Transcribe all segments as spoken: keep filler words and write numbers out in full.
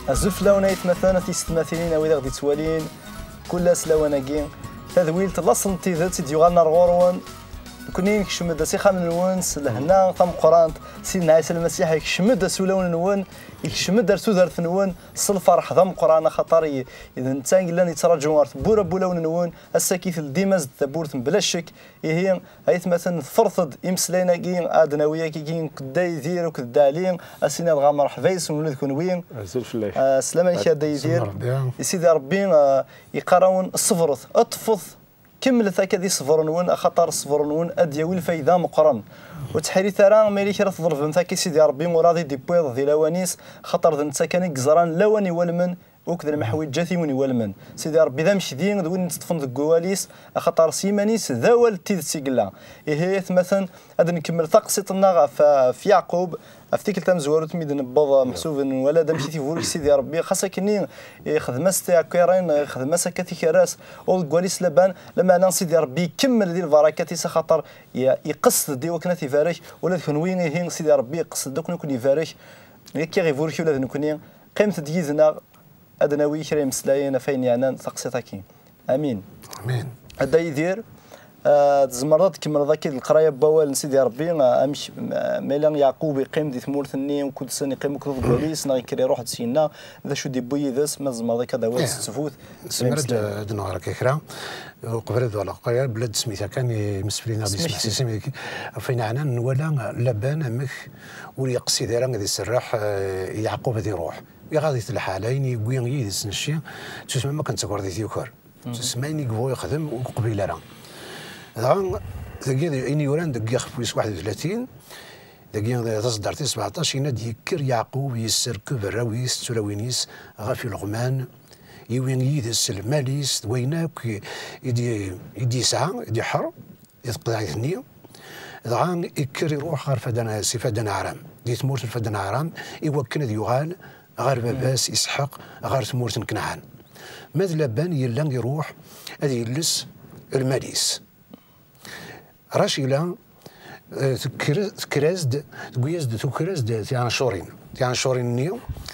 Azul fell-awen aytmaten, a tiyessetmatin, a wid i ɣ-d-ittwalin, kul ass lawan-agi. Tadwilt, laṣel n tidet i d-yuɣalen ar ɣur-wen. Nekni nekcem-d s ixxamen-nwen s lehna tameqqrant. Sidna Ɛisa Lmasiḥ ikcem-d s ulawen-nwen, ikcem-d ar tudert-nwen s lferḥ d ameqqran, axaṭer i, i d netta i yellan yettraǧu ar tewwura n wulawen-nwen. Ass-agi teldim-as-d tawwurt mebla ccek. Ihi, aytmaten, tefreḍ-d imeslayen-agi, ad nawi akiki akked Dda Yidir akked Dda Ɛli, a s-iniɣ dɣa mreḥba yes-wen ula d kenwi. Azul fell-ak. Ah, sslam-ik a Dda Yidir. Sslam Rebbi. I Sidi Rebbi, ah, iqqar-awen ṣebret, ṭṭfet, kemmlet akka di ṣṣber-nwen, axaṭer ṣṣber-nwen ad d-yawi lfayda meqqren. Ur ttḥirit ara ma yella kra tḍelbem akka i Sidi Rebbi, ur ad d-iwwiḍ di lawan-is, axaṭer d netta kan i yeẓran lawan iwalmen, akked lemḥwiǧat i wen-iwalmen. Sidi Rebbi d amekdi d win yetteṭṭfen deg wawal-is, axaṭer s yiman-is d awal n tidet i yella. Ihi, aytmaten, ad nkemmel taqsiṭ-nneɣ ɣef, ɣef Yeɛqub, ɣef tikkelt tamezwarut mi d-newweḍ, meḥsub nwala-d amek i t-iburek Sidi Rebbi, xas akkenni ixdem-as tiɛekkirin, ixdem-as akka tikerras, ur deg wawal-is Laban, lameɛna Sidi Rebbi ikemmel di lbarakat-is, axaṭer i-, iqesd-d i wakken ad t-ibarek, ula d kenwi, ihi Sidi Rebbi iqesd-d akken ad ken-ibarek, akka i ɣ-iburek ula d nekni. Qqimet-d yid-neɣ, ad nawi kra imeslayen ɣef wayen yeɛnan taqsiṭ-agi. Amin. Amin. A Dda Yidir, ah, tzemreḍ ad tkemmleḍ akkid leqraya n wawal n Sidi Rebbi, ah, amek, ma, ma yella Yeɛqub iqqim di tmurt-nni, ukud-sen iqqim akked uḍeggal-is, neɣ yekker iruḥ-d syenna, d acu d-yewwi yid-s, ma tzemreḍ akka ad d-tawiḍ s ttbut. Nezmer ad d-nɣer akka kra, uqbel ad uɣaleɣ leqraya, bla d tesmit kan, imseflin ad ismeḥsisen, ɣef wayen yeɛnan, nwala Laban amek ur yeqsid ara ad iserreḥ, eh, i Yeɛqub ad iruḥ. Iɣaḍ-it lḥal, ayen yewwi yid-s n cci, tsusmem akken d tagerḍit yuker. Tsusma ayen i yebɣu yexdem, ur yeqbil ara. Dɣa, dagi, ayen yuran deg yixef wis waḥed u tlatin, dagi, taṣeddart tis sebɛeṭac, yenna-d: "Yekker Yeɛqub, yesserkeb arraw-is d tulawin-is ɣef ileɣman, yiwi yid-s lmal-is d wayen akk i, i d-, i d-yesɛa, i d-iḥer." Di tqeḍɛit-nni, dɣa ikker iruḥ ɣer Fadan, si Fadan Aɛram, di tmurt n Fadan Aɛram, i wakken ad yuɣal ɣer baba-s Isḥaq, ɣer tmurt n Kenɛan. Ma d Laban yella iruḥ ad yelles lmal-is. Racila, eh, tekker-, tekker-as-d, tewwi-as-d, tuker-as-d tiɛencurin. Tiɛencurin-nni,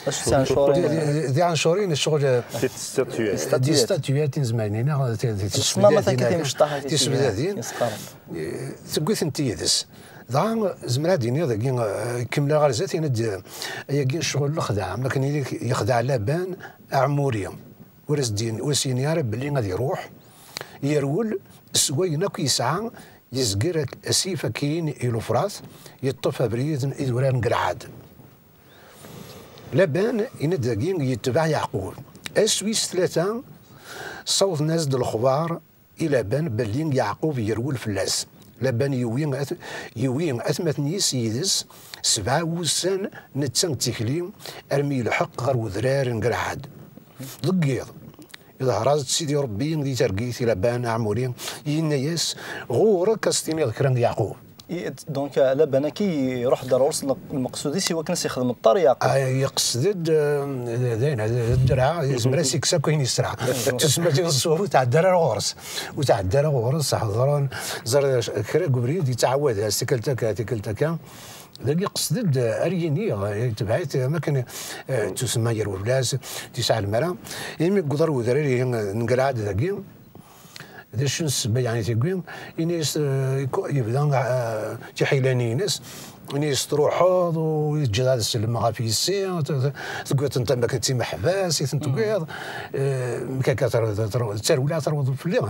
acu d tiɛencurin? Ti-, ti-, tiɛencurin, ccɣel, eh, des statuettes. Des statuettes, nezmer ad nini, ti-, ti-, leṣnam, tisbedadin, akka timecṭaḥ, tisbedadin. Tewwi-tent yid-s. Dɣa, zemreɣ ad d-iniɣ dagi, eh, kemmleɣ ɣer zdat, yenna-d, eh, ayagi ccɣel n lexdeɛ, am akken i yexdeɛ Laban aɛmuri. Ur as-d-in-, ur as-yenni ara belli ad iruḥ, yerwel s wayen akk yesɛa, yezger ak-, asif akkin i Lufrat, yeṭṭef abrid idurar n Galɛad. Laban, yenna-d dagi, yetbeɛ Yeɛqub. Ass wis tlata, ssawḍen-as-d lexbar i Laban belli Yeɛqub yerwel fell-as. Laban yewwi at-, yewwi atmaten-is yid-s, sebɛa wussan netta d tikli, armi yelḥeq ɣer wedrar n Galɛad. Deg yiḍ, iḍher-as-d Sidi Ṛebbi di targit i Laban Aɛmuri, yenna-yas: "Ɣur-k ad s-tiniḍ kra i Yeɛqub." I, donc, euh, Laban-agi iruḥ-d ar ɣur-s, lmeqsud-is i wakken ad s-ixdem ṭṭar Yeɛqub. Ah, yeqsed-d, euh, d ayen, d ddreɛ, yezmer ad s-ikkes akk ayen yesɛa. Tusma di ṣṣur, ur tɛedda ara ɣur-s. Ur tɛedda ara ɣur-s, ḥeḍren, ẓer kra deg ubrid, yettɛawad-as tikkelt akka, tikkelt akka. Dagi yeqsed-d ar yini, yetbeɛ-it, am akken, eh, tusma yerwel fell-as, ur yesɛi lmara. Imi yewweḍ ar wedrar-ihi n Galɛad dagi, d acu n ssebba, yeɛni, tigi, ini-as, eh, yebda, eh, tiḥilanin-ines, ini-as: "Truḥeḍ u yeǧǧiḍ ad sellmeɣ ɣef yessi, t-, t-, teggiḍ-tent am akken d timeḥbas i tent-tewwiḍ, eh, mkaka ter-, ter-, terwel ad terwuḍ fell-i."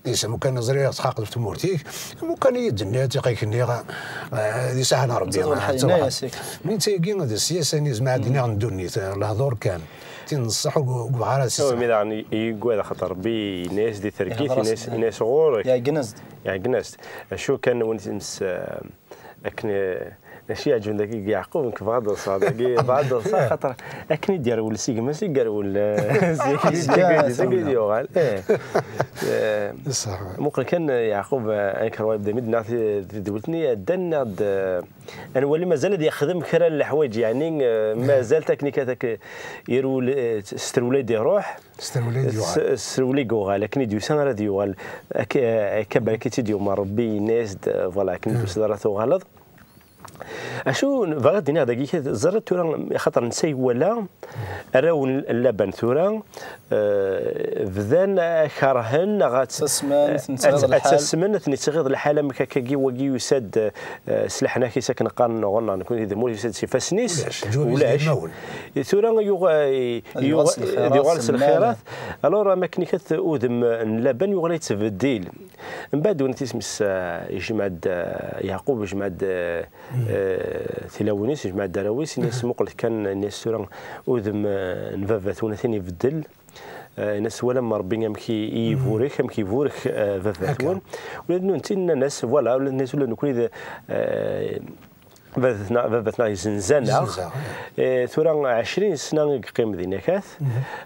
Is, "Mukan ẓriɣ txaqeḍ ɣef tmurt-ik, mukan i yi-d-tenniḍ tiqik-nni, eh, di saḥel n Rebbi." Netta d lḥal, yenna-yas. Mi netta-agi d siyasa-nni, zmeɛ ad d-iniɣ, n ddunit, eh, lehdur kan. Tin n ṣṣeḥ ur, ur bɣa ara ad s-ismeɛ. Mi daɣen i, i yuggad, axaṭer Rebbi yenna-as di tergit, yenna-as, yenna-as ɣur-k. Iɛeggen-as-d. Iɛeggen-as-d. Acu kan win s-, eh, akken, eh, d acu yeɛǧben dagi deg Yeɛqub, nekk bɣa ad ḍseɣ dagi, bɣa ad ḍseɣ, axaṭer akken i d-yerwel s gma-s i yerwel, eh, zik, zik, zik, zik, zik, zik, yuɣal. Eh. Eh, muqel kan, eh, Yeɛqub, eh, ayen kan yebda mi d-nniɣ ti-, tidwilt-nni, eh, ddan-aɣ-d, eh, ad nwali mazal ad yexdem kra n leḥwayeǧ, yeɛni, eh, mazal teknikat ak-, yerwel, eh, s trewla i d-iruḥ, s trewla i d-yuɣal. S, s trewla i yuɣal, akken i d-yusa ara d-yuɣal. Ak-, eh, akka balak i tt-id-yumeṛ Rebbi, yenna-yas-d, eh, voilà, akken i d-tusiḍ ara tuɣaleḍ. Acu bɣiɣ ad d-iniɣ dagi, ẓriɣ tura, axaṭer netta iwala arraw n Laban tura, eh, bdan kerhen neɣ ad ttasmen, ad ttasmen, ad ten-ittɣiḍ lḥal, amek akkagi wagi yusa-d, eh, s leḥnak-is akken qqaren ɣur-neɣ nekkni di tmurt, yusa-d s ifassen-is. Ulac. Tura yuɣ-, yuɣal s lxirat. Alors, am akken ikat udem n Laban yuɣal yettbeddil. Mbeɛd, ddunit isem-is, eh, yejmeɛ-d, eh, Yeɛqub, yejmeɛ-d, eh, eh, tilawin-is, yejmeɛ-d arraw-is, ini-as, muqlet kan, ini-as, tura udem, eh, n baba-twen atan ibeddel. Eh, ini-as, twalam Rebbi amek i, i iburek, amek iburek, eh, baba-twen. Ula d nunti nnan-as, voilà, ula d nnan-as, ula d nekkni d, eh, baba-tneɣ, baba-tneɣ yezzenz-aneɣ. Eh, tura ɛecrin sna i yeqqim dinna kat.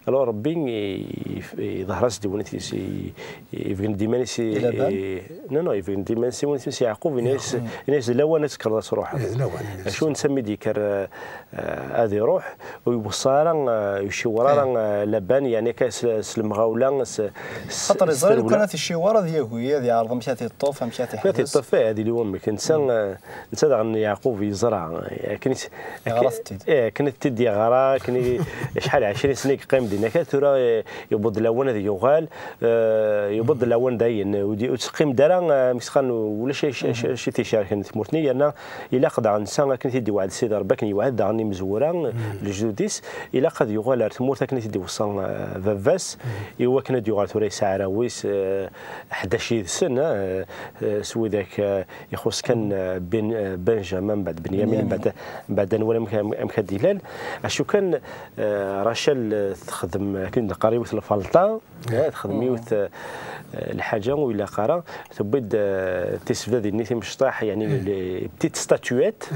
Alors Rebbi i, i, iḍher-as-d i ddunit-is, i, i, ibeggen-d iman-is i, i, non, non, ibeggen-d iman-is i ddunit-is Yeɛqub, ini-as, ini-as d lawan ad tekkreḍ ad truḥeḍ. Acu netta mi d-yekker, eh, eh, ad iruḥ, ur iweṣṣa ara, eh, ur iciwer ara, eh, Laban, yeɛni akka s, s lemɣawla, s, s, xaṭer iẓra lukan ad iciwer, ad yagi, ad yeɛreḍ amek ad t-iṭṭef, amek ad t-iḥbes. Ad t-iṭṭef, eh, ad yili wamek. Netta, eh, netta daɣen Yeɛqub yeẓra, eh, akken i s-, akken, eh, akken i t-id-yeɣra, akken i, acḥal ɛecrin sna i yeqqim dinna kat, tura, eh, yewweḍ lawan ad yuɣal, eh, yewweḍ lawan dayen, ur d-, ur teqqimeḍ ara, eh, amek s-qqaren, ulac acu, acu, acu i t-icerken tmurt-nni, yerna ilaq daɣen netta akken i t-id-iwɛed Sidi Rebbi, akken yewɛed daɣen imezwura, lejdud-is, ilaq ad yuɣal ar tmurt akken i t-id-iweṣṣa, eh, baba-s, i wakken ad yuɣal tura yesɛa arraw-is, eh, ḥdac yid-sen, eh, eh, s widak, eh, ixuṣ kan, eh, Ben-, eh, Benjamin, mbeɛd Benyamin, mbeɛd, mbeɛd ad nwali amek, amek ad d-ilal. Acu kan, eh, Rachel, eh, texdem, akken d-neqqar, yiwet lfalṭa, eh, texdem yiwet, eh, lḥaǧa ur ilaq ara, tewwi-d, eh, tisebdadin-nni timecṭaḥ, yeɛni, les petites statuettes,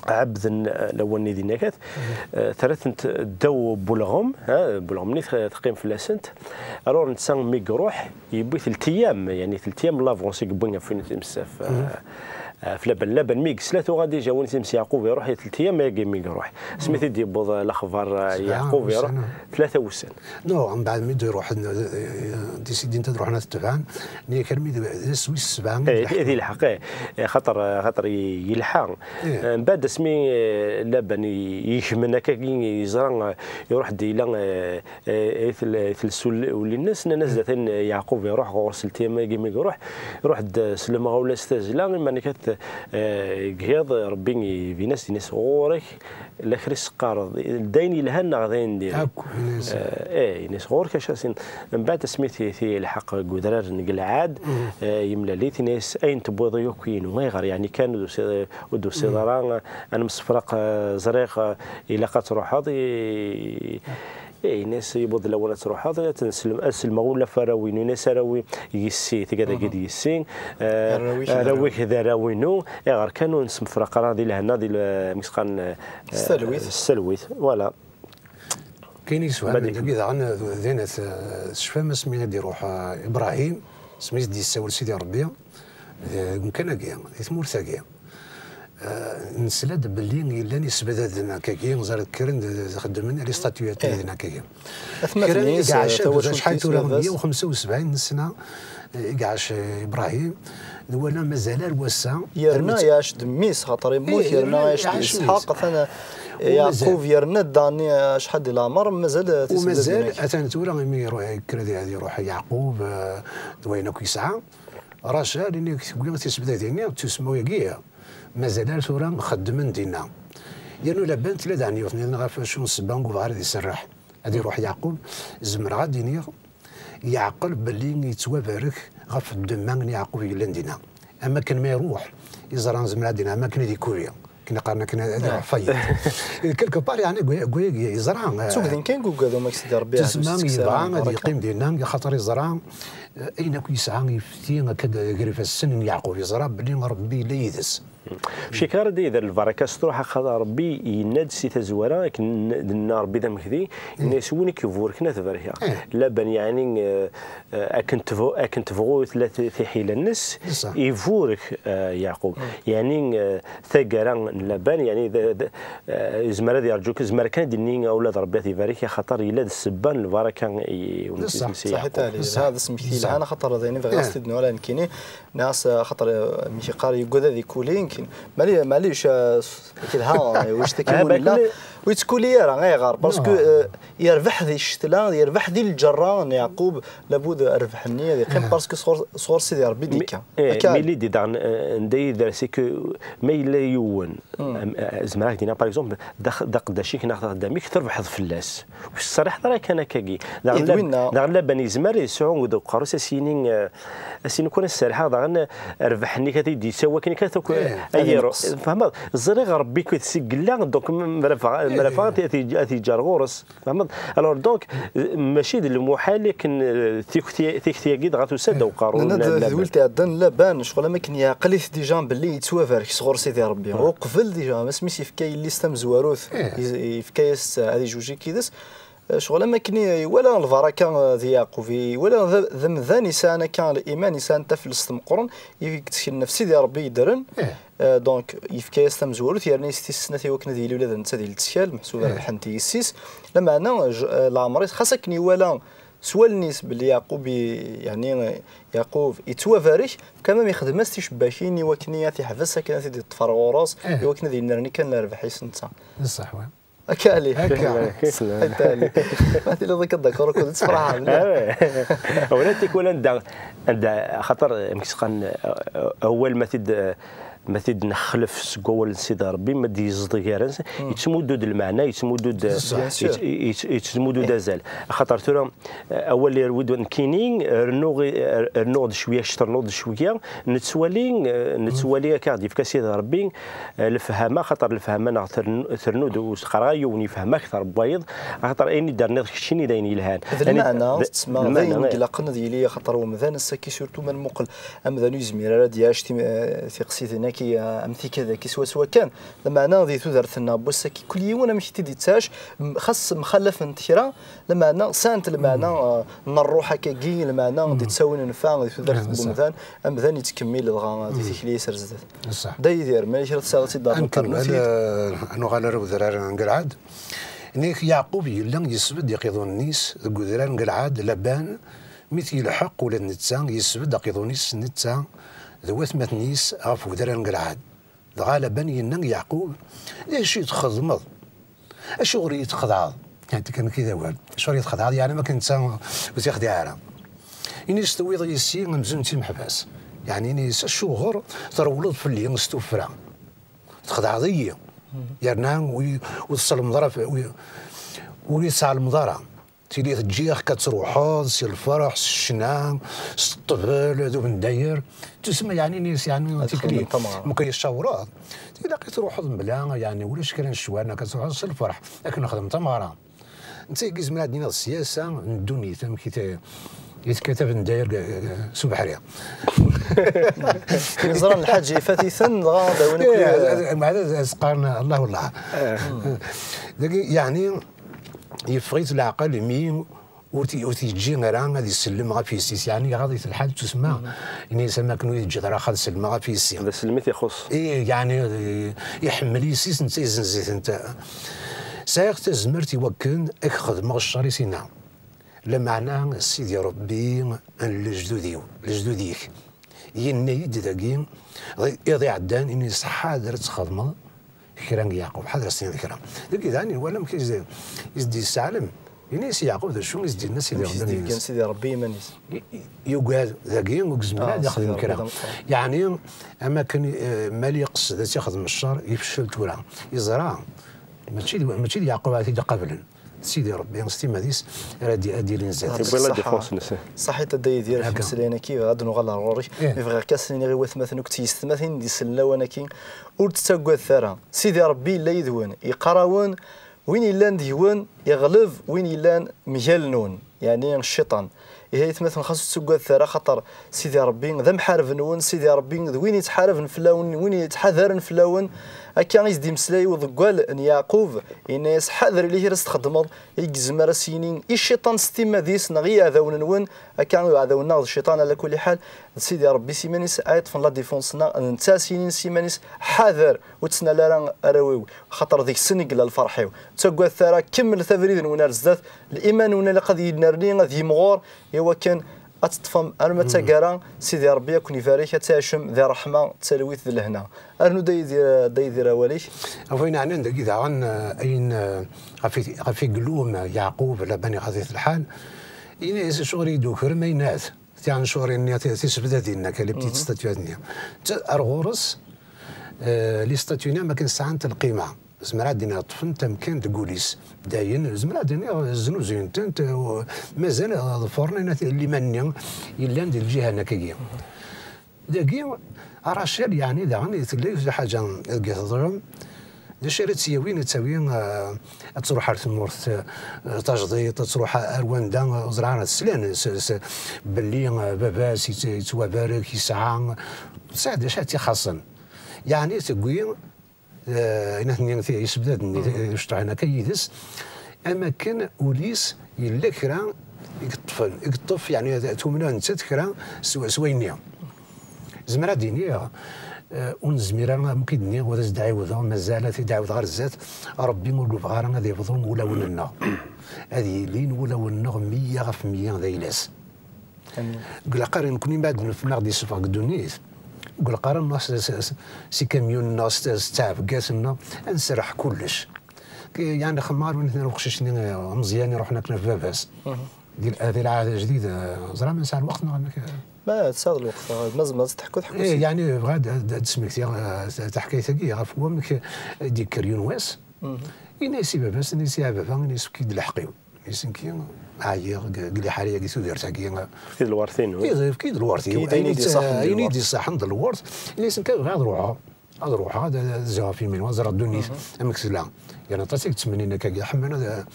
ɛebden, eh, lawan-nni dinna kat, eh, terra-tent ddaw n ulɣem, eh, ulɣem-nni teq-, teqqim fell-asent. Alors netta mi iruḥ, yewwi teltiyam, yeɛni teltiyam l'avance i yewwi ɣef win timsaf, eh, ɣef Laban. Laban mi yesla tuɣa déjà win times Yeɛqub iruḥ, i teltiyam agi mi iruḥ. Asmi t-id-yewweḍ, eh, lexbar, eh, Yeɛqub iruḥ, tlata wussan. Non, mbeɛd mi d-iruḥen, eh, décidin ad ruḥen ad t-tebɛen, nni-ak armi d, d ass wis sebɛa i, eh, yelḥa. Di lḥeqq, eh, eh, xaṭer, eh, xaṭer i-, yelḥa. Eh, mbeɛd asmi, eh, Laban i-, yekmen akkagi, yeẓra, eh, iruḥ-d yella, eh, eh, i tel-, i tels ul-, ul-ines, nnan-as d atan Yeɛqub iruḥ ɣur-s, ltiyam-agi mi iruḥ, iruḥ-d s lemɣawla s tazzla, iman-ik at, eh, deg yiḍ, Rebbi ibin-as, ini-as ɣur-k, la kra i s-teqqareḍ, d ayen yelhan neɣ d ayen diri? Akk, ini-as. Eh, eh, ini-as ɣur-k acu asin. Mbeɛd asmi t-, t-, yelḥeq deg udrar n Gilɛad, eh, yemlal-it, ini-as ayen tewwiḍ akk inu. Ayɣer? Yeɛni kan ur d-tusi-, ur d-tusiḍ ara, ad nemsefraq, eh, ẓriɣ, eh, ilaq ad truḥeḍ, i-, eh, ini-as yewweḍ lawan ad truḥeḍ, ad tenslem-, ad selmeɣ ula f arraw-inu. Ini-as arraw-i yessi, tga dagi d yessi, eh, arraw-ik d arraw-inu. Ayɣer kan ur nesmefraq ara di lehna, di le-, amek s-qqaren, eh, s talwit. S talwit, voilà. Kayen yeswehamen dagi daɣen, din, eh, tecfam asmi i d-iruḥ, eh, Ibrahim, asmi i s-d-yessawel Sidi Rebbi, eh, deg umkan-agi, di tmurt-agi. Eh, nesla-d belli llan isebdaden akkagi, ẓer kkren d, d, xeddmen les statuettes din akkagi. Atmaten-is, eh, tawacult-is, acḥal tura, baba-s? Meyya u xemsa u sebɛin n ssna, eh, i iɛac, eh, Ibrahim, nwala mazal ar wass-a. Yerna iɛac-d mmi-s, xaṭer immut, yerna iɛac-d Isḥaq, atan, eh, Yeɛqub yerna-d daɣen, eh, acḥal di leɛmer, mazal, eh, tisebdadin-agi. Atan tura imi iruḥ, yekker ad, ad iruḥ Yeɛqub, eh, d wayen akk yesɛa. Racal, ini tewwi tisebdadin-nni, d tusemma-agi, mazal ar tura xeddmen dinna. Yernu Laban tella daɣen yiwet niḍen ɣef wacu n ssebba ur yebɣi ara ad iserreḥ. Ad iruḥ Yeɛqub, zemreɣ ad d-iniɣ, yeɛqel belli yettwabarek ɣef ddemma n Yeɛqub yellan dinna. Am akken ma iruḥ, iẓra zemreɣ ad d-iniɣ, am akken ad ikuli. Akken qqaren akken ad iruḥ fayet. Quelque part, yeɛni, gwe-, gwe-, yeẓra, eh, d tugdi kan i yugad umaksid Rebbi, tusma yebɣa ad yeqqim dinna, axaṭer yeẓra, eh, ayen akk yesɛa yefti akka d-, gar ifassen n Yeɛqub, yeẓra belli Rebbi yella yid-s. Cikar ad d-yedder lbaraka s truḥ, axaṭer Rebbi yenna-d si tazwara, akken n-, d-nenna Rebbi d amekdi, yenna-yas, win i k-iburken ad t-barkeɣ. Laban, yeɛni, eh, eh, akken tebɣu, akken tebɣu tella t-, tiḥila-nnes, iburek, eh, Yeɛqub. Yeɛni, eh, taggara n Laban, yeɛni d, d, eh, yezmer ad yerǧu, yezmer kan ad d-nini ula d Rebbi ad ibarek, axaṭer yella d ssebba n lbaraka i, i, ṣṣeḥ, ṣṣeḥ, Yeɛqub. Yeɛqub. Ṣṣeḥ. Hada asmekti yelhan, axaṭer d ayen i bɣiɣ ad s-t-id-nwala nekkini. Nniɣ-as, axaṭer, eh, mi k-yeqqar yugad ad ikuli, akken. Mali-, malic, eh, s-, akken ha, eh, wic taki Ah, win illa, ur yettkuli ara, ayɣer? Parce que, eh, yerbeḥ di ccetla, yerbeḥ di lǧerra n Yeɛqub, labud rrbeḥ-nni ad yeqqim, parce que sɣur, sɣur Sidi Ṛebbi i d-yekka. Eh, akka. Mais l'idée daɣen, eh, anda i d-, c'est que ma yella yiwen, am-, eh, zemreɣ ad ak-d-iniɣ, par exemple, d ax-, d aqeddac-ik neɣ taxeddam-ik, trebḥeḍ fell-as. Ur tettserriḥeḍ ara kan akkagi. Daɣen, eh, d la-, winna. Daɣen Laban yezmer yesɛu deg uqerru-s, a s-yini, eh, a s-yini, "Kun ad serrḥeɣ daɣen rrbeḥ-nni ad t-id-yessawi akken ad t-, eh, ad yenqes. Tfehmeḍ? Ẓriɣ Ṛebbi-k si yella, donc m-, m-, refeɣ, eh, m-, refeɣ ad t-, ad t-yeǧǧ ar ɣur-s." Tfehmeḍ? Alors donc, eh, mačči d lmuḥal akken, eh, tikti-, tikti-agi dɣa tusa-d, eh, uqerru n Laban. Nenna-d d welt iɛeddan Laban, ccɣel am akken yeɛqel-it déjà belli yettwabarek sɣur Sidi Ṛebbi. Uqbel déjà, asmi s-yefka yelli-s tamezwarut, eh, yefka-yas-tt ad ijuj yid-s. Eh, ccɣel am akken i-, iwala lbaraka, eh, di Yeɛqub, iwala d, d amdan yesɛan akka liman, yesɛan taflest meqqren, i yetteklen ɣef Sidi Ṛebbi yeddren. Eh, donc, yefka-yas tamezwarut, yerna-yas tis snat i wakken ad yili ula d netta di lettkal, meḥsub rebḥent yessi-s. Lameɛna, j-, eh, leɛmer-is, xas akken iwala s wallen-is belli Yeɛqub i-, yeɛni, eh, Yeɛqub yettwabarek, quand même yexdem-as ticebbakin i wakken ad t-yeḥbes akken ad t-id-yeṭṭef ɣur-s, i wakken ad yennerni kan lerbaḥ-is netta. D ṣṣeḥ, wa. Akka ɛli. Akka. Akka ɛli. Ma tiliḍ akka d'accord akked tefraḥ mliḥ. Ah ouais. Wala tikwal anda, anda, xaṭer, amek s-qqaren, eh, awal ma t-id, eh, ma t-id-nexlef seg wawal n Sidi Ṛebbi, ma d-yezḍ gar-asen, yettmuddu-d lmeɛna, yettmuddu-d, bien sûr, yett-, yett-, yettmuddu-d azal. Axaṭer tura, eh, awal yerwi-d nekkini, rnuɣ, rnuɣ-d cwiya, kečč ternuḍ-d cwiya, nettwali, eh, nettwali akka ɣ-d-yefka Sidi Ṛebbi, eh, lefhama, xaṭer lefhama neɣ tern-, ternu-d, ur s-qqareɣ yiwen yefhem akteṛ n wayeḍ, axaṭer ayen i d-terniḍ keččini d ayen yelhan. D lmeɛna, d-, tettma, d ayen i ilaqen ad yili, axaṭer umdan ass-agi, surtout ma nmuqel amdan ur yezmir ara ad yaɛec tim-, eh, tiqsitin-agi, eh, am tikad-agi swaswa kan. Lameɛna di tudert-nneɣ n wass-agi, kul yiwen amek i t-id-yettaɛec, m-, xas mxallafent kra, lameɛna sɛant lmeɛna, eh, n ṛṛuḥ akkagi, lmeɛna d-yettawin nnfeɛ di tudert n umdan, amdan yettkemmil dɣa di tikli-is ar zdat. Ṣṣeḥ. Dda Yidir, ma kra tesɛiḍ-tt-id ad nqarnu-t-id? Ad nuɣal ar udrar n Galɛad. Nek Yeɛqub yella yesbedd iqiḍunen-is deg udrar n Galɛad, Laban, mi t-yelḥeq ula d netta, yesbedd aqiḍun-is netta d watmaten-is ɣef udrar n Galɛad. Dɣa Laban yenna i Yeɛqub: "D acu i txedmeḍ? Acuɣer i yi-txedɛeḍ?" Yeɛṭi kan kid awal. "Acuɣer i yi-txedɛeḍ? Yeɛni ma kan netta ur t-ixdiɛ ara." Ini-as: "Tewwiḍ yis-i amzun d timeḥbas." Yeɛni ini-as: "Acuɣer trewleḍ fell-i s tuffra? Txedɛeḍ-iyi. Yerna ur, ur tselmeḍ ara f-, ur, ur yi-tesɛelmeḍ ara. Tili teǧǧiɣ-k ad truḥeḍ si lferḥ, s ccna, s ṭṭbel, d ubendayer." Tusma yeɛni, yeɛni tikli, mkay tcawreḍ, ilaq i truḥeḍ mebla, yeɛni ulac kra n ccwal, ad truḥeḍ s lferḥ, ad k-nexdem tameɣra. Netta i yezmer ad d-iniɣ siyasa n ddunit, amek i te-, i tekkat abendayer g-, g-, s ubeḥri. Neẓra lḥaǧ ifat-iten, dɣa d awin akk. Eh, ad, ad, ad s-qqaren Allah wallah. Dagi, yeɛni, yeffeɣ-it leɛqel imi ur t-, ur t-yeǧǧi ara ad isellem ɣef yessi-s, yeɛni iɣaḍ-it lḥal, tusma. Ini-as: "Am akken ur yi-teǧǧiḍ ara ad sellmeɣ ɣef yessi." D asellem i t-ixuṣṣ. I, yeɛni, eh, iḥemmel yessi-s, netta yezzenz-itent. "Sɛiɣ tazmert i wakken ad k-xedmeɣ ccer i sina. Lameɛna Sidi Ṛebbi n lejdud-iw, lejdud-ik, yenna-yi-d dagi, iḍ iɛeddan, ini-as: Ḥader ad txedmeḍ kra n Yeɛqub, ḥader ad s-tiniḍ kra." Dagi daɣen nwala amek i s-, i s-d-yesseɛlem. Ini-as i Yeɛqub d acu i s-d-yenna Sidi Ṛebbi. Amek i s-d-yeggan Sidi Ṛebbi iman-is? I-, i-, yugad dagi, ur yezmir ad ixdem kra. Yeɛni, am akken, eh, ma la yeqsed ad tt-ixdem ccer, yefcel tura. Yeẓra, mačči d, mačči d Yeɛqub ara t-id-iqablen. Sidi Ṛebbi, s timmad-is, ara d-, ad d-ilin zdat-s. Yewwi la défense-nnes. Ṣaḥit a Dda Yidir, ɣef imeslayen-agi, ad nuɣal ar ɣur-k. Mi bɣiɣ kan ad s-iniɣ i watmaten akked tyessetmatin d-isellen lawan-agi, ur tettaggadet ara. Sidi Ṛebbi yella yid-wen, yeqqar-awen, win yellan deg-wen, yeɣleb win yellan mgal-nwen, yeɛni cciṭan. Ihi aytmaten, xas ur tettaggadet ara, axaṭer Sidi Ṛebbi d amḥareb-nwen, Sidi Ṛebbi d win yettḥaraben fell-awen, win yettḥadaren fell-awen. Akka i s-d-imeslay uḍeggal n Yeɛqub, yenna-yas: Ḥader ila kra s-txeddmeḍ, i yezmer ad s-yini i cciṭan s timmad-is neɣ i yiɛdawen-nwen, akka iɛdawen-nneɣ d cciṭan, ɛla kulli ḥal, d Sidi Ṛebbi s yiman-is ara yeṭṭfen la défense-nneɣ, d netta ara s-yinin s yiman-is: Ḥader, ur ttnal ara arraw-iw, axaṭer deg-sen i yella lferḥ-iw. Ur ttaggadet ara, kemmlet abrid-nwen ar zdat, liman-nwen ilaq ad yennerni, ad yimɣur, i wakken Ad teṭṭfem arma d taggara, Sidi Ṛebbi ad ken-ibarek, ad tɛicem di ṛṛeḥma, d talwit d lehna. Rnu-d, a Yidir, a Yidir, awal-ik. Ɣef wayen ɛnan dagi daɣen, eh, ayen, eh, ɣef i, ɣef i ilum Yeɛqub, Laban iɣaḍ-it lḥal, yenna-yas: "Acuɣer i yi-d-tukrem ayen-at?" Tiɛen ccɣel-nni, ti-, tisebdadin-nni, akka, les petites statuettes-nni. Ar ɣur-s, eh, les statues-nni am akken sɛant lqima. Zemreɣ ad d-iniɣ ṭṭfent amkan deg wul-is. Dayen, zemreɣ ad d-iniɣ znuzuyent-tent, eh, u-, mazal, eh, ḍefren ayen at-, liman-nni yellan di lǧiha-nni akkagi. Dagi, Rachel, yeɛni daɣen, tella yiwet lḥaǧa deg teḍlem. D acu ara tt-yawin? Ad tawi, eh, ad truḥ ar tmurt, eh, tajdiṭ, ad truḥ ar wanda, eh, ur ẓriɣ ara, slan s, s, belli, eh, baba-s yett-, yettwabarek, yesɛa, tesɛa d acu ara tt-ixaṣṣen. Yeɛni tewwi, eh, ayen at-nni ti-, isebdad-nni, mhm, iceṭṭḥen akka yid-s, am akken ul-is yella kra i yeṭṭfen, i yeṭṭef, yeɛni, tumna nettat kra s, s wayen-nni. Zemreɣ ad d-iniɣ, eh, ur nezmir ara, am k-id-nniɣ, ad as-d-ɛiwdeɣ, mazal ad t-id-ɛiwdeɣ ar zdat, Ṛebbi ur yebɣi ara ad yebḍu wulawen-nneɣ. Ad yilin wulawen-nneɣ meyya ɣef meyya d ayla-s. Amin. Deg leqrar nekkni ma d-nefhem ad ɣ-d-yessufeɣ deg ddunit, deg leqrar neɣ s, s, s, s ikamyunen neɣ s, s ttɛebga-s-nneɣ, ad nserreḥ kullec. Yeɛni xemmeɣ ar win uqcic-nni, eh, ameẓyan iruḥen akken ɣef baba-s. Mhm. Di, di lɛahd ajdid, eh, ẓriɣ ma nesɛa lweqt neɣ amek, eh? Ma tesɛiḍ lweqt, eh, ma tzemreḍ ad teḥkuḍ, ḥku. Eh, yeɛni bɣiɣ ad, ad, ad d-smektiɣ, eh, taḥkayt-agi ɣef wamek, eh, d-yekker yiwen wass. Mhm. Yenna-yas i baba-s, yenna-yas: "A baba, yenna-yas, efk-iyi-d lḥeqq-iw." Yenna-yas: "Nekki ɛyiɣ deg, deg liḥala-agi, tudert-agi." Efk-iyi-d lweṛt-inu. Efk-iyi-d lweṛt-iw. Efk-iyi-d ayen i d-iṣaḥen d lweṛt. Yenna-yas: "Nekk bɣiɣ ad ruḥeɣ." Ad ruḥeɣ, ad, ad zɛeɣ ɣef yiman-iw, ad ẓreɣ ddunit, mhm, amek tella. Yerna aṭas i yettmennin akka, ḥemmlen ad,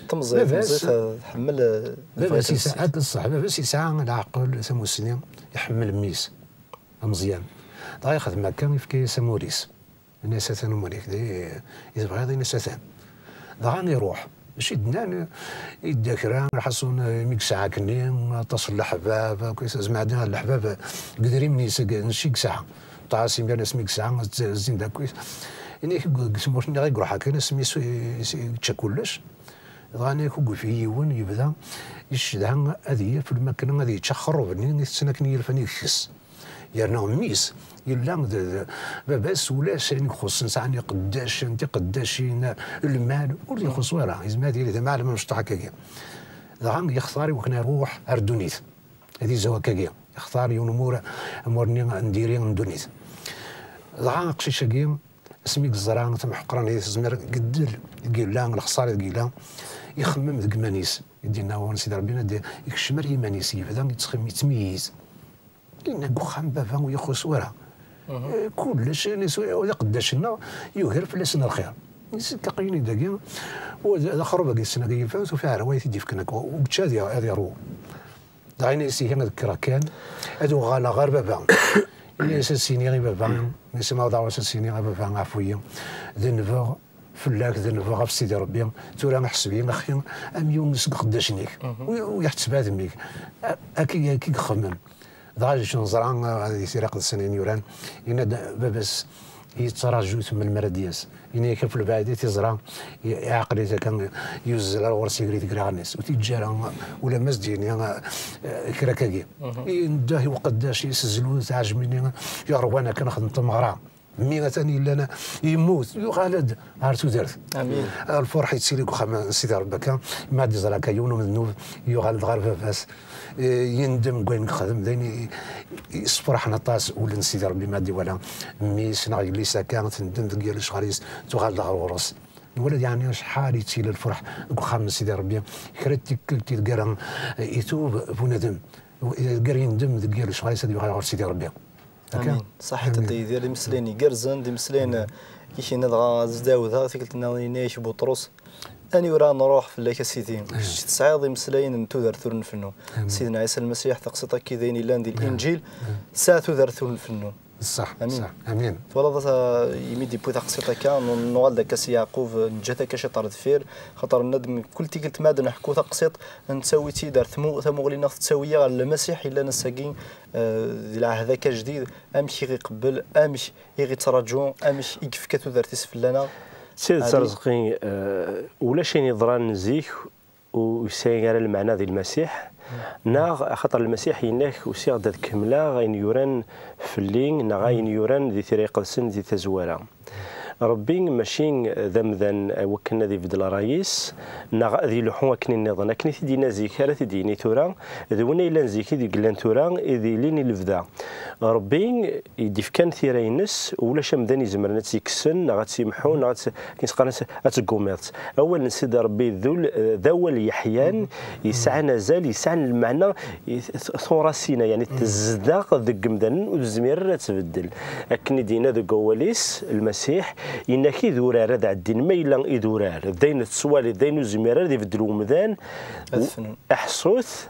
temẓi, baba-s, temẓi, eh, tḥemmel, eh, baba-s yesɛa, ad ṣṣeḥ, baba-s yesɛa leɛqel, tamussni, iḥemmel mmi-s, ameẓyan. Dɣa yexdem akka, yefka-yas amur-is. Yenna-yas: "Atan umur-ik, d i, i tebɣiḍ?" Yenna-yas: "Atan." Dɣa iruḥ. Acu i d-nnan? Yedda kra, lḥaṣun, imi yesɛa akkenni, aṭas n leḥbab, akk, zmeɛden leḥbab deg idrimen-is, deg, n ci yesɛa. Ṭṭɛas imir asmi yesɛa, zzin-d akk. Ini-k deg, deg tmurt-nni i iruḥ akken, asmi s-, s-, yečča kullec. Dɣa ini-k ur yufi yiwen, yebda yeccedha ad yaf lmakna ad yečč axerrub-nni i tetten akken i yelfan i yekkes. Yerna mmi-s yella d, d baba-s, ulac ayen ixuṣṣen, sɛan iqeddacen, tiqeddacin, lmal, ur ixuṣṣ wara. Yezmer ad yili d amɛellem amecṭuḥ akkagi. Dɣa yextar i wakken iruḥ ar ddunit. Ad izhu akkagi. Yextar yiwen umur, amur-nni n diri n ddunit. Dɣa aqcic-agi, asmi yeẓra tamḥeqranit, tezmer deg ddel deg yella, lexṣara deg yella, ixemmem deg iman-is. I d-yenna ɣur-n Sidi Ṛebbi, ad ikcem ar yiman-is, yebda yettxemmim, yettmeyyiz. Yenna deg uxxam baba ur ixuṣṣ wara. Mhm. Eh, kullec, yenna-s, d aqeddac-nneɣ, yugar fell-asen lxir. Yessefk aqyuni dagi, u d, d axerrub-agi ssnag yelfan, tufiɛ ara wa i t-id-yefken akka, u yečča ad i-, ad iṛwu. Dɣa yenna-yas ihi ad kkreɣ kan, ad uɣaleɣ ɣer baba. Yenna-yas ad s-iniɣ i baba, yenna-yas ma ad s-iniɣ a baba, ɛfu-yi, denbeɣ fell-ak, denbeɣ ɣef Sidi Ṛebbi, tura ḥseb-iyi axi am yiwen seg iqeddacen-ik. Mhm. U, u yeḥseb ad mmi-k. A-, akka, akka i ixemmem. Dɣa acu neẓra, ah, di Tira Iqedsen ayen yuran, yenna-d baba-s yettraǧu-t melmi ara d-yas. Yenna-yak ɣef lebɛid i t-iẓra, i-, iɛqel-it akken yuzzel ar ɣur-s, yegri deg iɣallen-is. Ur t-yeǧǧa ara, ulamma s-d-yini, ah, eh, kra akkagi. Mhm. Yendeh i uqeddac-is, zlu, tɛejmin-nni, yeṛwan akken xedmen tameɣra. Mmi atan yellan yemmut, yuɣal-d ɣer tudert. Amin. Lferḥ yettili deg uxxam n Sidi Ṛebbi akka, ma d-iẓra akka yiwen umednub, yuɣal-d ɣer baba-s, eh, yendem deg wayen yexdem, d ayen i, i, yessefraḥen aṭas ul n Sidi Ṛebbi ma d-iwala mmi-s neɣ yelli-s akka, tendem deg yal lecɣal-is, tuɣal-d ɣer ɣur-s. Nwala-d yeɛni acḥal yettili lferḥ deg uxxam n Sidi Ṛebbi, kra n tikkelt i deg ara, eh, itub bunadem, deg ara yendem deg yal lecɣal-is ad yuɣal ɣer Sidi Ṛebbi. Akka? Amin. Ṣaḥit a Dda Yidir, d imeslayen igerrzen, d imeslayen, eh, i k-yenna dɣa ad s-d-ɛawdeɣ, tikkelt nniḍen yenna-yak Buṭrus, aniwer ara nruḥ fell-ak a Sidi, kečč tesɛiḍ imeslayen n tudert ur nfennu. Amin. Sidna Ɛisa Lmasiḥ, taqsiṭ akka d ayen yellan di Linǧil, tesɛa tudert ur nfennu. Ṣṣeḥ, amin. Ṣṣeḥ. Amin. Twalaḍ, eh, imi d-yewwi taqsiṭ akka, n-, nuɣal-d akka s Yeɛqub, eh, neǧǧa-t akka ciṭ ar deffir, xaṭer nenna-d mkul tikkelt ma ad neḥku taqsiṭ, nettawi-tt-id ar tmu-, tamuɣli-nneɣ, tettawi-yi ɣer Lmasiḥ yellan ass-agi, eh, di lɛahd-agi ajdid, amek i ɣ-iqebbel, amek i ɣ-ittraǧu, amek i yefka tudert-is fell-aneɣ. D tidet, Ɛli. Arezqi, eh, ulac ayen yeḍran zik ur yesɛi ara lmeɛna di Lmasiḥ. Neɣ axaṭer Lmasiḥ yenna-k, usiɣ-d ad kemmleɣ ayen yuran fell-i, neɣ ayen yuran di Tira Iqedsen di tazwara. Ṛebbi mačči d amdan i wakken ad ibeddel ṛṛay-is, neɣ ad ileḥḥu akken i nniḍen. Akken i t-id-yenna zik, ara t-id-yini tura, d win ay yellan zik, i d-yellan tura, i d-yilin i lebda. Ṛebbi i d-ifkan tira-ines, ulac amdan izemren ad tt-yekksen, neɣ ad tt-yemḥu, neɣ ad tt-, akken s-qqaren, ad teggumiḍ-tt. Awal n Sidi Ṛebbi d ul-, d awal yeḥyan, yesɛan azal, yesɛan lmeɛna, i t-, t-, turasina, yani tezdeɣ deg yemdanen, ur tezmir ara ad tbeddel. Akken i d-yenna deg wawal-is, Lmasiḥ, yenna-k idurar ad ɛeddin, ma yella idurar, d ayen tettwaliḍ, d ayen ur zmir ara ad ibeddel umdan, Ad fnun. Aḥṣut,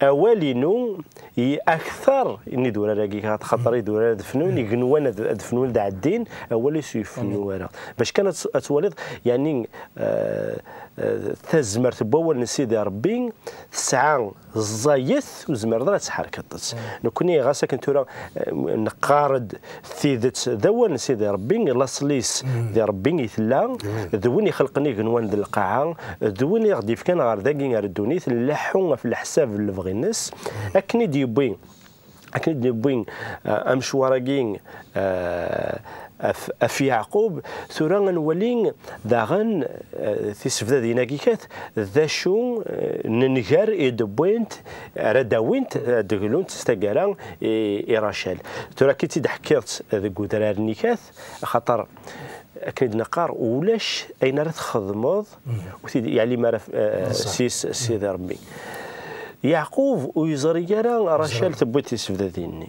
awal-inu i akter n idurar-agi, xaṭer idurar ad fnun, igenwan ad, ad fnun, ad ɛeddin, awal-is ur ifennu ara. Bac kan ad, ad twaliḍ, yani, eh, eh, tazmert n wawal n Sidi Ṛebbi tesɛa ẓẓayet, ur tezmireḍ ara ad tḥerkeḍ-tt. Nekkni ɣas akken tura, eh, neqqar-d tidet d awal n Sidi Ṛebbi, laṣel-is di Ṛebbi i tella, d win ixelqen igenwan d lqaɛa, d win i ɣ-d-yefkan ɣer dagi, ɣer ddunit, nleḥḥu ɣef leḥsab n lebɣi-ines, akken i d-yewwi, akken i d-yewwi, eh, amecwar-agi, eh, af, af Yeɛqub. Tura ad nwali daɣen, eh, tisebdadin-agi kat, d acu, eh, n nnger i d-wwint, ara d-awint, ad d-glunt s taggara i, i Racal. Tura akka i tt-id-ḥkiḍ deg udrar-nni kat, axaṭer akken i d-neqqar, ulac ayen ara txedmeḍ, ur t-id-yeɛlim ara, eh, s-, s Sidi Ṛebbi. Yeɛqub ur yeẓri ara Racal tewwi-d tisebdadin-nni.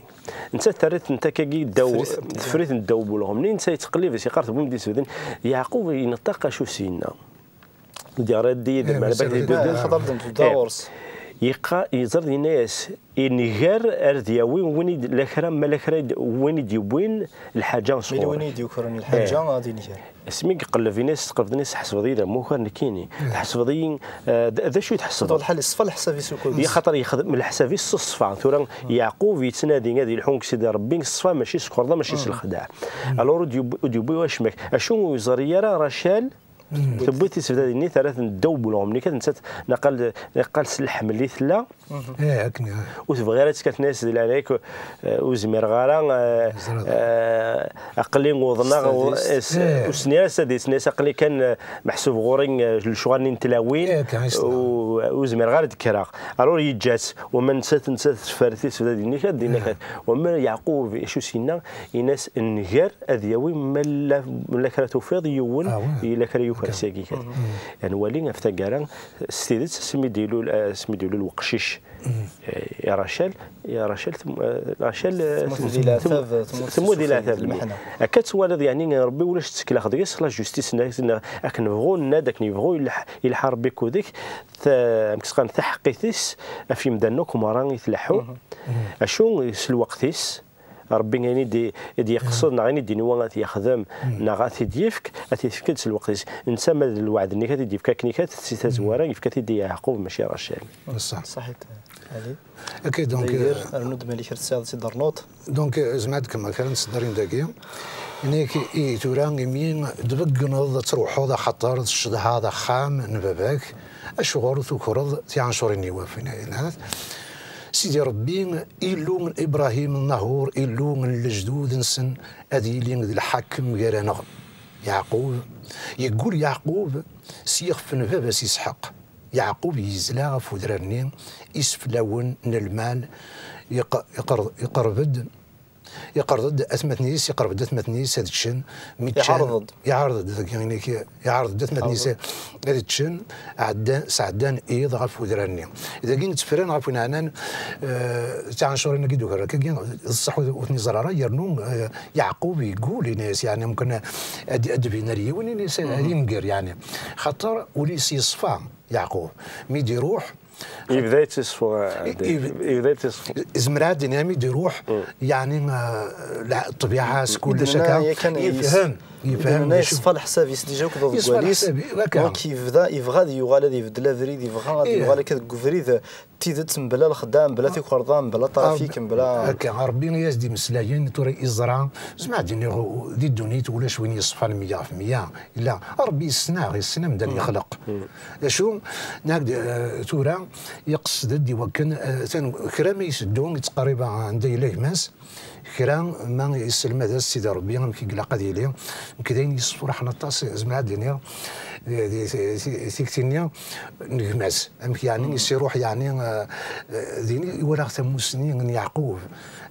Nettat terra-tent akkagi ddaw, teffer-itent ddaw n ulɣem-nni, netta yettqellib-as, yeqqar tewwim-d tisebdadin. Yeɛqub ineṭṭaq acu s-yenna. Ur d-yeɣri ara d yid-m, Eh, ala bak di ddunit. Xaṭer d-tebda ɣur-s. Yeqqa-, yeẓra-d, yenna-yas, inger ar d-yawi win i d-, la kra, ma la kra i d-, win i d-yewwin lḥaǧa sɣur-k. Win i d-yukren lḥaǧa, ad inger. Asmi iqelleb, ini-as, tqelbeḍ, ini-as, tḥesbeḍ-iyi d amuker nekkini. Tḥesbeḍ-iyi, eh, d, d acu i tḥesbeḍ? Lḥal, iṣfa leḥsab-is ukkud. Axaṭer yexdem leḥsab-is s ṣṣfa. Tura Yeɛqub yettnadi ad yelḥu deg Sidi Ṛebbi, ṣṣfa mačči s tukerḍa, mačči s lexdeɛ. Alors, ur d-yewwi, ur d-yewwi wacemma. Acu ur yeẓri ara Racal, tewwi tisebdadin-nni, terra-ten ddaw n ulɣem-nni, kan nettat naqal, naqal s leḥmel i tella. Eh, akken, eh. Ur tebɣi ara ad tekker, tenna-yas, di leɛnaya-k, eh, ur zmireɣ ara, eh, eh, aql-i uḍneɣ, ur s-, ur s-nniɣ ara s tadist, tenna-yas, aql-i kan, eh, meḥsub ɣur-i, eh, lecɣal-nni n tlawin, ur, ur zmireɣ ara ad d-kkreɣ. Alors yeǧǧa-tt, wama nettat, nettat teffer tisebdadin-nni, ad d-yenna kan. Wama Yeɛqub, acu s-yenna, yenna-as, nger ad yawi ma la, ma la kra tufiḍ yiwen, yella kra yuker sagi kan. Ad nwali ɣef taggara, s tidet, asmi d-ilul, asmi d-ilul weqcic, eh, i Racal, i Racal tem-, eh, Racal, eh, temmut di leɛtab, temmut di leɛtab-nni. Akka twaliḍ, yeɛni, Ṛebbi ulac ttekleɣ deg-s, la justice, neɣ akken bɣu, nenna-d akken yebɣu, yelḥa, yelḥa Ṛebbi akked-k, ta-, amek s-qqaren, taḥeqqit-is ɣef yemdanen akk merra i tleḥḥu. Acu s lweqt-is, Ṛebbi ayen i d-, i d-yeqsed, neɣ ayen i d-inwa ad t-yexdem, neɣ ad t-id-yefk, ad t-yefk-d s lweqt-is. Netta ma d lweɛd-nni ad t-id-yefk akken ikat, si tazwara, yefka-t-id i Yeɛqub, mačči i Racel. Ṣṣeḥ. Ṣaḥit, Ali. Ok, donc, d'ailleurs, euh, rnu-d ma yella kra tesɛiḍ ad t-id-ternuḍ. Donc, euh, zeɛma ad kemmleɣ kra n tseddarin dagi. Ini-k, i tura, imi tbegneḍ ad truḥeḍ, axaṭer tcedhaḍ axxam n baba-k, acuɣer ur tukreḍ tiɛencurin n yiwafin-a? Sidi Ṛebbi, Illu n Ibṛahim, n Naḥur, Illu n lejdud-nsen, ad yili d lḥakem gar-aneɣ. Yeɛqub, yeggul Yeɛqub s yixef n baba-s Isḥaq. Yeɛqub yezla ɣef udrar-nni, iseflawen n lmal, yeq-, yeqer-, yeqreb-d, yeqreb-d atmaten-is, yeqreb-d atmaten-is ad ččen, mi ččan, iɛreḍ-d. Iɛreḍ-d deg yiɣini-k, iɛreḍ-d atmaten-is ad ččen, ɛeddan, sɛeddan iḍ ɣef udrar-nni. Dagi nettefren ɣef win ɛnan, eh, tiɛencurin-agi d ukerra-agi, d ṣṣeḥ ur, ur ten-iẓer ara, yernu, eh, Yeɛqub yeggul, ini-as, yeɛni, mumkin ad, ad d-binen ar yiwen, ini-as, ad inger, yeɛni. Xaṭer ul-is yeṣfa, Yeɛqub. Mi d-iruḥ, yebda yettisfu, yebda yettisfu. Zemreɣ ad d-iniɣ mi d-iruḥ, yeɛni, eh, la-, ṭṭbiɛa-s, kullec akka, yakan yefhem. Yefhem. Yeṣfa leḥsab-is déjà akked uḍeggal-is. Donc yebda, yebɣa ad yuɣal ad ibeddel abrid, yebɣa ad yuɣal akka deg ubrid n tidet, mebla lexdeɛ, mebla tukerḍa, mebla trafik, mebla... Akka, Rebbi i as-d-imeslayen, tura iẓra, zemreɣ ad d-iniɣ, di ddunit ulac win yeṣfan meyya ɣef meyya. Yella, Rebbi yessen-aɣ, yessen amdan yexleq. D acu, nag-, eh, tura, yeqsed-d i wakken, eh, tan-, kra ma yetteddu, yettqerrib anda yella gma-s, kra ma yesselmad-as Sidi Rebbi amek i ilaq ad yili, nekk d ayen yessefraḥen aṭas, zemreɣ ad d-iniɣ, di, di, di, di tikti-nni n gma-s, amek yeɛni i s-iruḥ, yeɛni, eh, eh, din i walaɣ tamusni n Yeɛqub,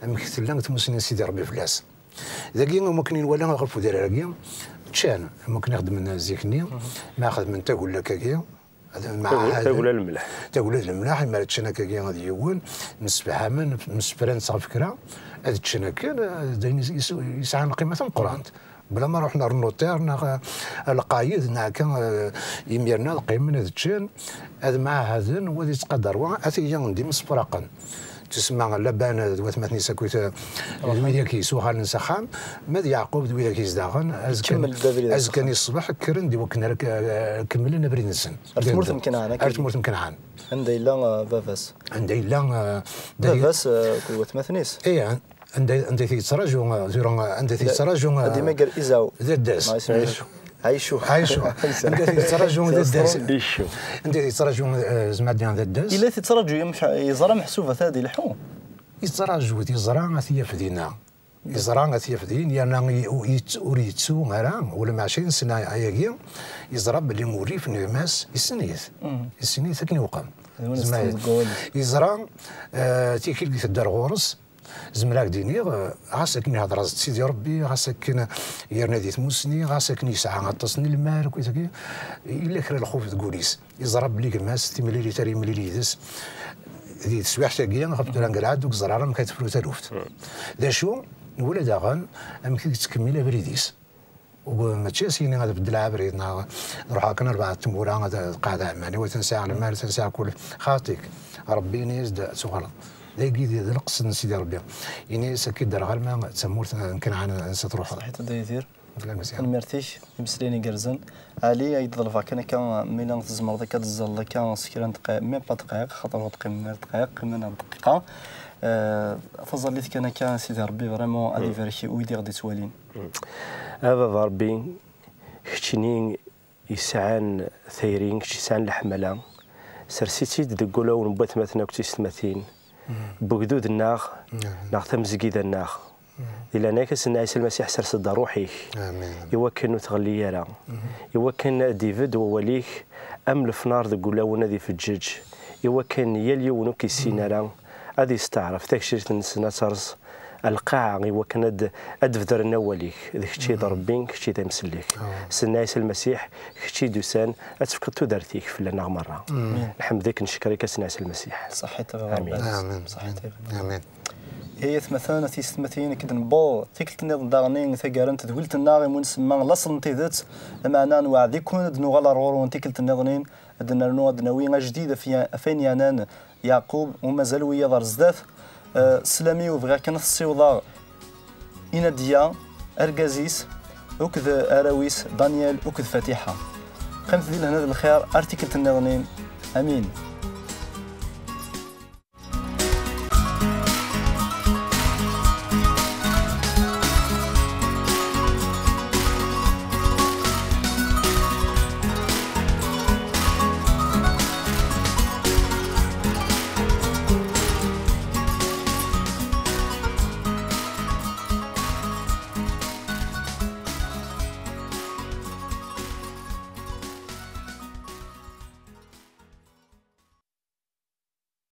amek tella tmusni n Sidi Rebbi fell-as. Dagi, am wakken i nwala ɣef udrar-agi, ččan, am wakken i xedmen zik-nni, ma xedmen tagella akkagi, ad, mɛahaden. Tagella n lemleḥ. Tagella n lemleḥ, imi ara ččan akkagi ad yiwen, msefhamen, msefran-tt ɣef kra, ad ččan akken, eh, d ayen yes-, yesɛan lqima tameqqrant. Bla ma ruḥen ar notaire, neɣ, eh, lqayed, neɣ akka, eh, imiren ad qqimen ad ččan, ad mɛahaden, wa ad yettqadar wa, ad t-iyyan d imsefraqen. Tusemma Laban d watmaten-is akkit, eh, d wid-agi yessuɣalen s axxam, ma d Yeɛqub d wid-agi yezdaɣen, azekka, azekka-nni ṣṣbeḥ kkren-d i wakken ara k-, eh, kemmlen abrid-nsen. Ar tmurt n Kenɛan, akka. Ar tmurt n Kenɛan. Anda yella, eh, baba-s? Anda yella, eh, da-, baba-s, eh, akked watmaten-is? Ih, anda, anda i t-yettraǧu, eh, tura, eh, anda i t-yettraǧu, eh, ad d-imager Izaw. Dadda-s. Ɛicu. Ɛicu. Anda i t-yettraǧu dadda-s. Anda i t-yettraǧu, eh, Zmadi dadda-s. Yella t-yettraǧu, yeẓra meḥsub ata ad ilḥu. Yettraǧu-t, yeẓra ad t-yaf dinna. Yeẓra ad t-yaf din, yerna i-, u-, yett-, ur yettu ara, ula ma ɛecrin sna ayagi, yeẓra belli urrif n gma-s, yessen-it. Yessen-it akken iwqem. Yeẓra, eh, tikli i tedder ɣur-s, zemreɣ ad d-iniɣ, eh, ɣas akken ihder-as-d Sidi Rebbi, ɣas akken yerna di tmusni, ɣas akken yesɛa aṭas n lmal, akkit-agi, yella kra n lxuf deg wul-is. Yeẓra belli gma-s, timlilit ara yemlil yid-s di teswiɛt-agi, ɣef tura n lɛad, ur yeẓra ara amek ad tefru taluft. D acu, nwala daɣen amek i yettkemmil abrid-is. U mačči as-yini ad beddleɣ abrid, neɣ ad ruḥeɣ kan ar beɛd tmura, ad, ad qeɛdeɣ iman-iw, atan sɛiɣ lmal, atan sɛiɣ kul. Xaṭi-k. Rebbi ini-as-d ad tuɣaleḍ. Dagi d, d lqesd n Sidi Rebbi. Ini-as akka i ddreɣ alma d tamurt n Kenɛan ansa truḥeḍ. Ṣaḥit a Dda Yidir. Fell-am, Meẓyan. Tanemmirt-ik, imeslayen igerrzen. Ali, ad k-ḍelbeɣ kan akka, ma yella tzemreḍ akka ad teẓẓalleḍ akka s kra n dqayeq, même pas dqayeq, xaṭer ur teqqimeḍ ara dqayeq, qqim-aneɣ dqiqa. Eh, taẓallit kan akka, Sidi Rebbi, vraiment, ad ibarek i wid i ɣ-d-ittwalin. A baba Rebbi, keččini yesɛan tayri, kečč yesɛan leḥmala, sers-itt-id deg wulawen n watmaten akked tiyessetmatin, n wegdud-nneɣ, neɣ tamezgida-nneɣ. Di leɛnaya-k, a Sidna Ɛisa Lmasiḥ, sers-d ṛṛuḥ-ik. Amin. I wakken ur tɣelli ara. I wakken ad d-ibedd wawal-ik am lefnar deg wulawen ad ifeǧǧeǧ. I wakken yal yiwen ur k-issin ara, ad yesteɛref tagcirt-nsen ad terẓ lqaɛa, i wakken ad, ad d-bedren awal-ik. D kečč i d Ṛebbi, kečč i d amsellek. Sidna Ɛisa Lmasiḥ, kečč i d-usan ad tefkeḍ tudert-ik fell-aneɣ merra. Nḥemd-ik, neckeṛ-ik, a Sidna Ɛisa Lmasiḥ. Ṣaḥit a baba Amin. Ṛebbi. Amin. Ṣaḥit a baba. Amin. Ihi atmaten, a tiyessetmatin, akken d-newweḍ tikkelt nniḍen daɣen i taggara n tedwilt-nneɣ, imu nsemma Laṣel n tidet, lameɛna nweɛd-iken ad d-nuɣal ar ɣur-wen tikkelt nniḍen, ad d-nernu ad d-nawi ajdid ɣef ya-, ɣef wayen yeɛnan Yeɛqub, u mazal wiyaḍ ar zdat. Eh, sslam-iw bɣiɣ kan ad t-ssiwḍeɣ i Nadiya, argaz-is, akked arraw-is, Daniel, akked Fatiḥa. Qqimet di lehna d lxir, ar tikkelt nniḍen. Amin.